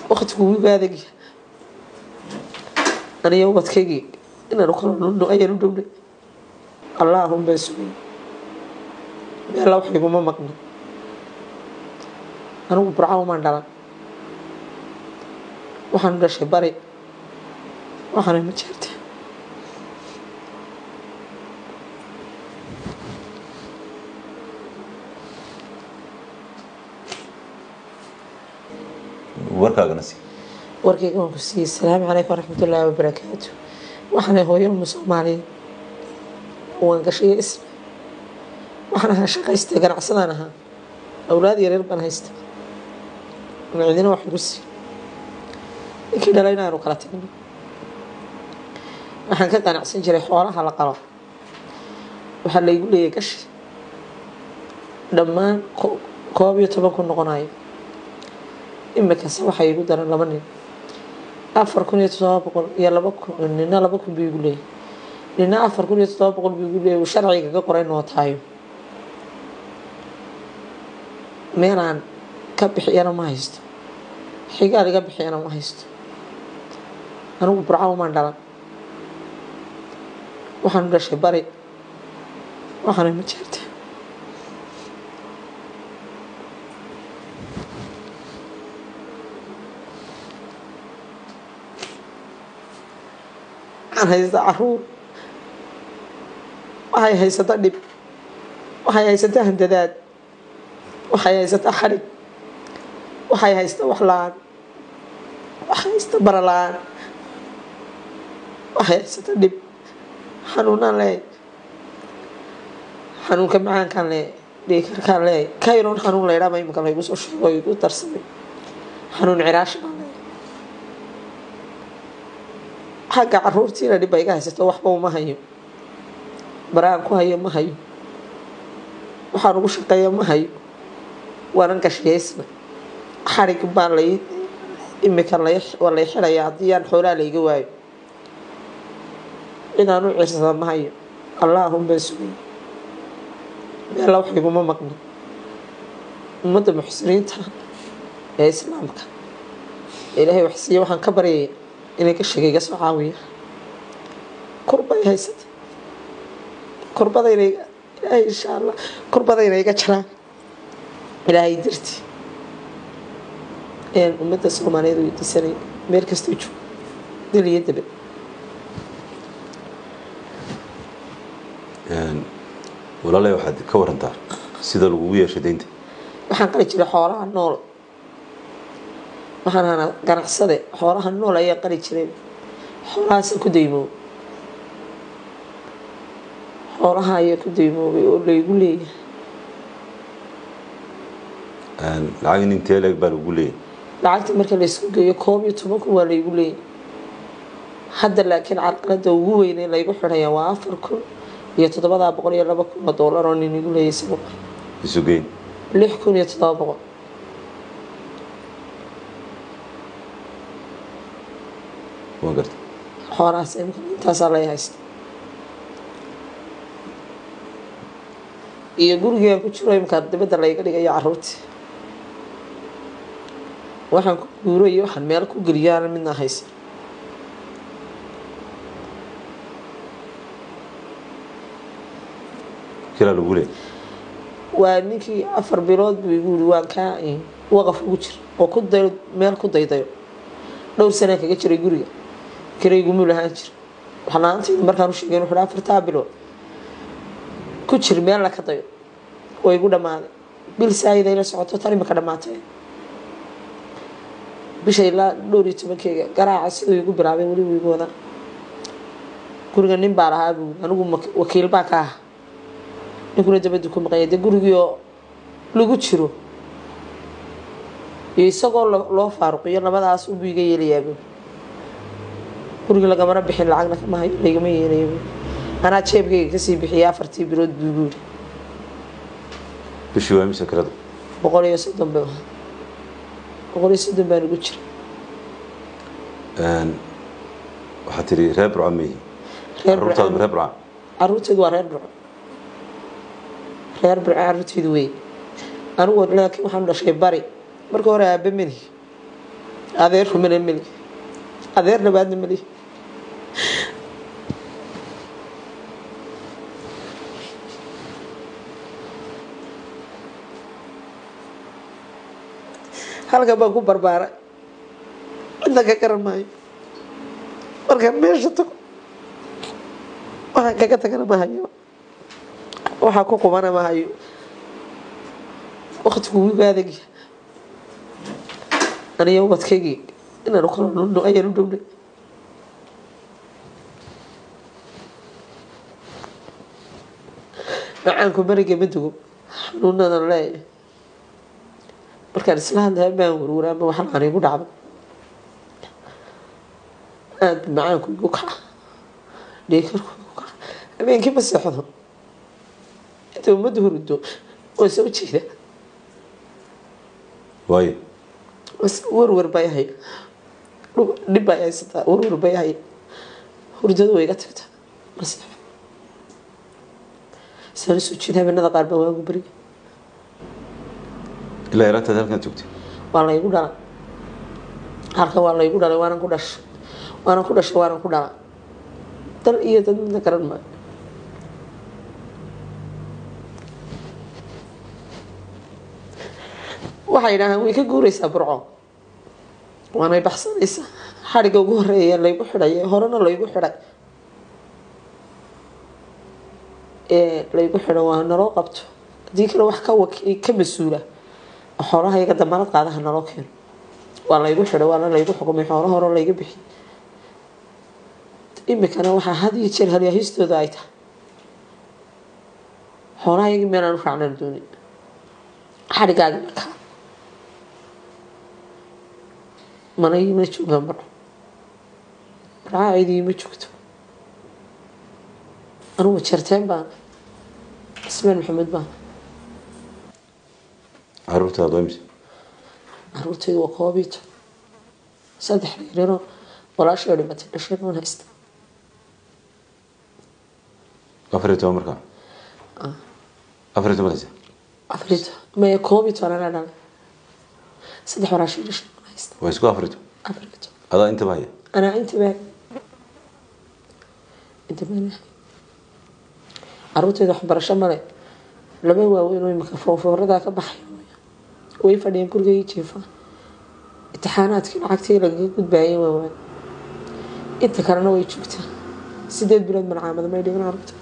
Waqtigu wuu igu adag yahay. Aniga ubadkaygii inaanu kala nunno ayaan u dhownay. Allaahun baan sugay, meella wax iguma maqno. Anigu Burca umaan dhalan, waxaan u dhashay bari, waxaana ma jeerta. Warkaagana sii. Warkayga waan ku siiyey. Asalaamu calaykum waraxmatullaahi wabarakaatu. Waxaana hooyo umu Soomaaliyeed, waan gashay isna. Waxaan ahaa shaqaystay, ganacsadaan ahaa, awlaad yaryar baan haysta, cidina wax igu sii. Ninkii dhalay inaanu kala tagno. Waxaan ka ganacsan jiray xoolaha la qalo. Waxaa laygu leeyahay gashi dhammaan 11,000 noqonayo. Imikase waxaa iigu daran laba nin, 4,700 iyo 2,000. Nina 2,000 buu igu leeyahay, nina 4,700 buu igu leeyahay. Uu sharciga ka qoray nootaayo. Meelaan ka bixiyana ma haysto, xigaal iga bixiyana ma haysto. Anigu Burca umaan dhalan, waxaan u dhashay bari, waxaana ma jeerta. Waxaan haystaa caruur, waxay haysata dhib, waxay haysataa handadaad, waxay haysataa xadhig, waxay haysta wax la-aan, waxay haysta bara la-aan, waxay haysata dhib. Xanuunaan leeyahay, xanuunka macaankaan leeyahay, dhiigkarkaan leeyahay, kayroon xanuun laydhaa baa imika laygu soo sheego, igu darsamay. Xanuun ciraashi baan leeyahay. Xagga caruurtiina dhib ba iga haysato, waxba uma hayo, baraan ku hayo ma hayo, waxaan ugu shaqeeya ma hayo. Waanan gashiyaysna, xarig baan lay imika waa lay xidhayaa haddii aan xoolaha layga waayo. Cidaan u ciirsada ma hayo. Allaahun baan sugay, meella wax iguma maqno. Ummadda muxsiniinta ee islaamka Ilaahay wax siiya waxaan ka baryaya inay gashiga iga soo caawiya. Kurbay haysata, kurbadayna Ilaahay insha Allah kurbadayna iga jaraan Ilaahay darti. Ayaan ummadda Soomaaliyeed weydiisanay meel kastoo joogo, dil iyo debe. Walaalay, waxaad ka warantaa sida lagugu yeeshay deynta. Waxaan qali jiray xoolaha nool, waxaan ahaa ganacsade xoolaha nool ayaa qali jiray. Xoolahaasaan ku daymoobay, xoolaha ayaa ku daymoobay oo laygu leeyahay. Lacag intee leeg baa lagu leeyahay? Lacagta marka laysku geeyo 11,000 waa laygu leeyahay hadda, laakiin carqalada ugu weyn ee laygu xidhaya waa 4,700 iyo 2,000 oo doolar oo nin igu leeyahay isagu. Isu geyn? 6,700. Waan gartay. Xoolahaas imika intaasaa lay haysta iyo gurigaan ku jiro imika dibadda layga dhigayo. Caruurtii waxaan ku guuro iyo waxaan meel ku geliyaana midna haysan. Kilaa lagu leeyahay? Waa ninkii 4 bilood buu igu yiri waan kaa waqaf ugu jir oo ku dayo, meel ku daydayo. Dhowr sanaan kaga jiray guriga, karaygumuu lahaan jir. Wax la-aantayda markaan u sheegay wuxuu 4taa bilood ku jir, meel la ka dayo. Way igu dhammaaday bil saayiday la socoto tan imika dhammaatay bisha ilaa dhowr iyo tobankeyga. Garaaca siduu igu bilaabay weli wuu igu wadaa. Guriga nin baa lahaa buu, anigu wakiil baa ka ah, ninkuna dabaddu ku maqanya. Dee gurigii oo lagu jiro iyo isagoo loo faaruqiyo labadaas unbuu iga yeelayaa buu. Guriga lagamana bixin, lacagna kama hayo, laygama yeelayo buu. Anaa jeebkayga kasii bixiyay 4tii bilood buu igu yidhi. Bishii waa imisa kirada? 130 bay ahaa, 130 baan ugu jira. Waxaad tidhi reer Burco ma yihiin? Reer Carruurtaadu Burco. Reer Burca? Caruurtaydu waa reer Burco, reer Burco caruurtaydu wey. Anigu laakiin waxaan u dhashay bari. Marka hore aabbe melihi, Adeer rumana mali, adeer labaadna mali. Halkan baan ku barbaaray, cidna ka garan maayo. Markaan meesha tago waxaan kaga tagana ma hayo, waxaa ku qubana ma hayo. Waqtigu wuu igu adagyahay. Aniga ubadkaygii inaanu kala lunno ayaan u dhownay. Macaanku mariga ma dugo, xanuunadan leeyahay. Markaan isla hadlahay baan warwaraa ama wax laan igu dhacdo, aad bu macaanku igu kaca, dhiigkarku igu kaca. Habeenkii ma seexdo, inta ummadda hurdo waan soo jeeda. Waayo. Bas warwar bay hay, dhib bay haysataa, warwar bay hay, hurdadu way iga tagtaa, ma seexdo. Saan usoo jeeda habeenada qaar baa waagu beriga. Ilaa yaraantaad halkan joogtay? Waa laygu dhala halkan, waa laygu dhalay, waanan ku dhashay, waanan ku dhashay, waanan ku dhala. Dal iyo dad midna garan maayo. Waxay yidhaahaan way ka guureysaa Burco, waanay baxsanaysaa. Xadhigga ugu horeeya laygu xidhay, horena laygu xidhay ee laygu xidho waa naloo qabto, haddii kale wax ka ka mas-uula xoolaha iyaga damaanad qaadaha naloo keeno. Waa laygu xidhay, waana laygu xukumay, xoolo hore layga bixi. Imikana waxaa had iyo jeer halyaahistooda ay tahay xoolaha iyagii meel aan u raacnaan doonin. Xadhiggaagi markaa mana ima joogaan Barco, Barcaa cidii ima joogto. Anugu Jarteen baan, Cismaan Maxamed baan. Caruurtaada waa imse? Caruurtaydu waa 11, saddex yaryaroo walaashay oo dhimatay dhasheen waan haysta. 14 markaa? 14 haysa? 14 maya, 11 anaa dhalay, saddex walaashay dhasheen waan haysta. Waa isku 14? 14. Adaa intaba haya? Anaa intaba, intaba lehay. Caruurtayda waxbarasho male. Laba waaweyn oo imika foofooradaa ka baxay way fadhiyaan gurigay jiifa, imtixaanaadkii lacagtii lagaga gudbaayay waa waan. Inta kalena way joogtaa, 8 bilood malcaamada may dhigan caruurta.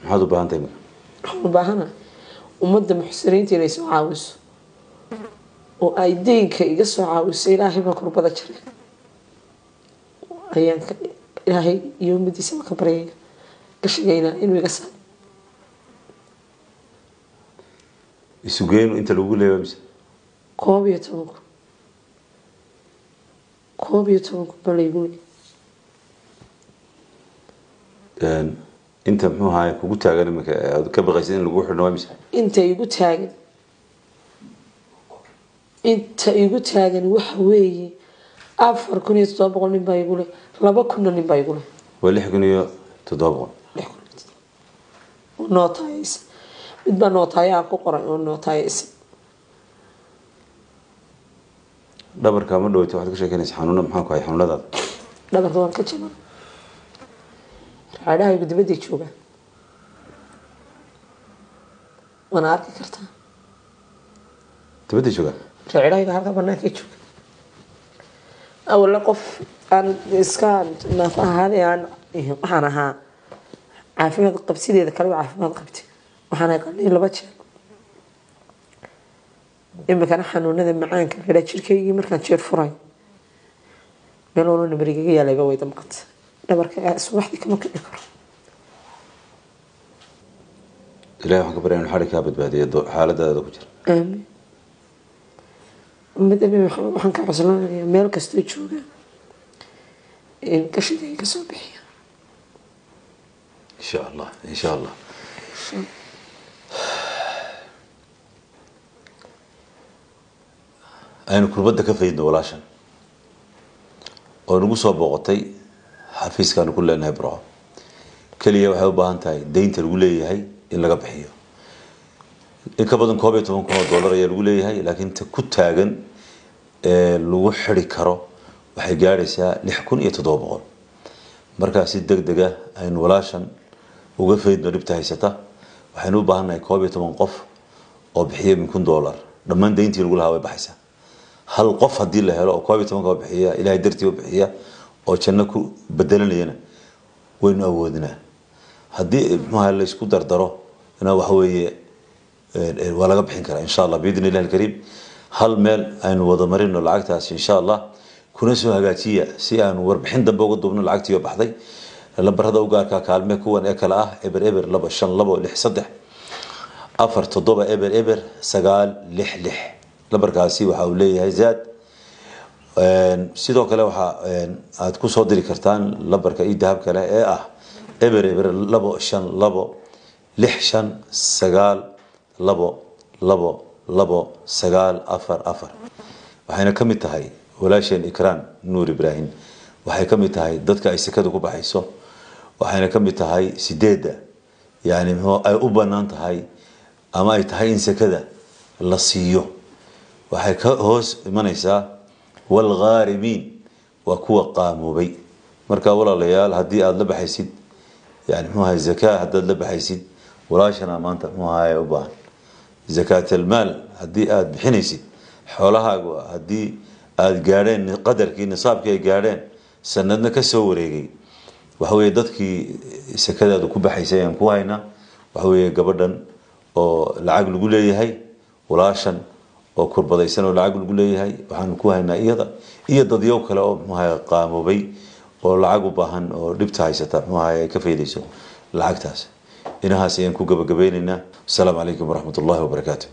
Maxaad u baahan tahay marka? Waxaan u baahana ummadda muxsiniinta inay soo caawiso oo ay deynka iga soo caawiso. Ilaahay baa kurbada jiray ayaan Ilaahay iyo ummadiisaba ka baryaya gashigayna inuu iga saaro. Isugeenu inta lagu leeyahay mise? 11 kun, 11 kun baa laygu leeyay. Inta muxuu ahaay kugu taagan iminka ee aad ka baqaysid in lagu xidhno waa mise? Inta igu taagan, inta igu taagan waxa weeye 4700 nin baa igu leh, 2000-na nin baa igu leh. Waa 6700. 6700 oo nootayaysa. Mid baa nootaayo aan ku qoray oo nootayaysa. Dhabarka ma dhaweyta waxaad ka sheekeynaysa xanuuna, maxaa ku hay xanuunadaada? Dhabarka waan ka jaban, raadhahaygu dibadday joogaan, waana arki kartaa. Dibadda joogaan? Racidhahayga halka banaanka jooga. Awale qof aan iska naaf ahaadee aan waxaan ahaa caafimaad qabsideeda kale waa caafimaad qabtay, waxaan qalin laba jeer. Imikana xanuunada macaanka la yidhaha jirkaygii markaan jeer furay meel walba nabarigaga yaalayba way damqata. Dhabarka subaxdii kama kici karo. Ilahay waxaan ka baryaa inuu xadhig kaa badbaadiyo xaaladaada ku jira. Aamin. Ummad Nabi Maxamed waxaan ka codsanayaa meel kastoo jooga in gashiga iga soo bixiya. Insha Allah, insha Allah. Aynu kurbadda ka faydno walaashan oo nagu soo booqatay xafiiskaanu ku leenahay Burco. Keliya waxay u baahan tahay deynta lagu leeyahay in laga bixiyo. In ka badan 11,000 oo dollar ayaa lagu leeyahay, laakiin ta ku taagan ee lagu xiri karo waxay gaadhaysaa 6,700. Markaa si deg deg ah aynu walaashan uga faydno dhibta haysata. Waxaynu u baahannahay 11 qof oo bixiya min $1,000, dhammaan dayntii lagu lahaa way baxaysaa. Hal qof haddii la helo oo 11-ka bixiya, Ilaahay dartii u bixiya oo janno ku bedelanayana, waynu awoodnaa. Haddii muxuaha la isku dardaro ina waxa weeye waa laga bixin karaa, insha Allah, biidni illahi alkariim. Hal meel aynu wada marino lacagtaasi, insha Allah, kuna soo hagaajiya si aanu warbixin dambe uga duubno lacagtii oo baxday. Lambarada u gaarka kaalme kuwan ee kale ah: 0 0 2 5 2 6 3 4 7 0 0 9 6 6. Lambarkaasi waxa uu leeyahay Zaad. Sidoo kale waxa aad ku soo diri kartaan lambarka eDahabka leh ee ah 0 0 2 5 2 6 5 9 2 2 2 9 4 4. Waxayna ka mid tahay walaasheen Ikraan Nuur Ibraahim, waxay ka mid tahay dadka ay sekadu ku baxayso, waxayna ka mid tahay sideedda yani muxuu ay u bannaan tahay ama ay tahay in sekada la siiyo. Waxay ka hoos imanaysaa waalghaarimiin, waa kuwa qaamoobay. Marka walaalayaal, haddii aada la baxaysid yani muxuu ahay zakaa, haddaad la baxaysid, walaashana maanta muxuu ahay u baahan zakaatalmaal. Haddii aada bixinaysid xoolahaagu, haddii aada gaadheen qadarkii nisaabkii ay gaadheen, sanadna ka soo wareegay, waxa weeye dadkii sekadaadu ku baxaysay ayaan ku haynaa. Waxa weeye gabadhan oo lacag lagu leeyahay, walaashan oo kurbadaysan oo lacag lagu leeyahay, waxaanu ku haynaa iyada iyo dadyow kale oo muxuu ahay qaamoobay oo lacag u baahan oo dhibta haysata muxuu ahay ay ka faydayso lacagtaas. Inahaas ayaan ku gabagabeynaynaa. Asalaamu calaykum waraxmat ullahi wabarakaatu.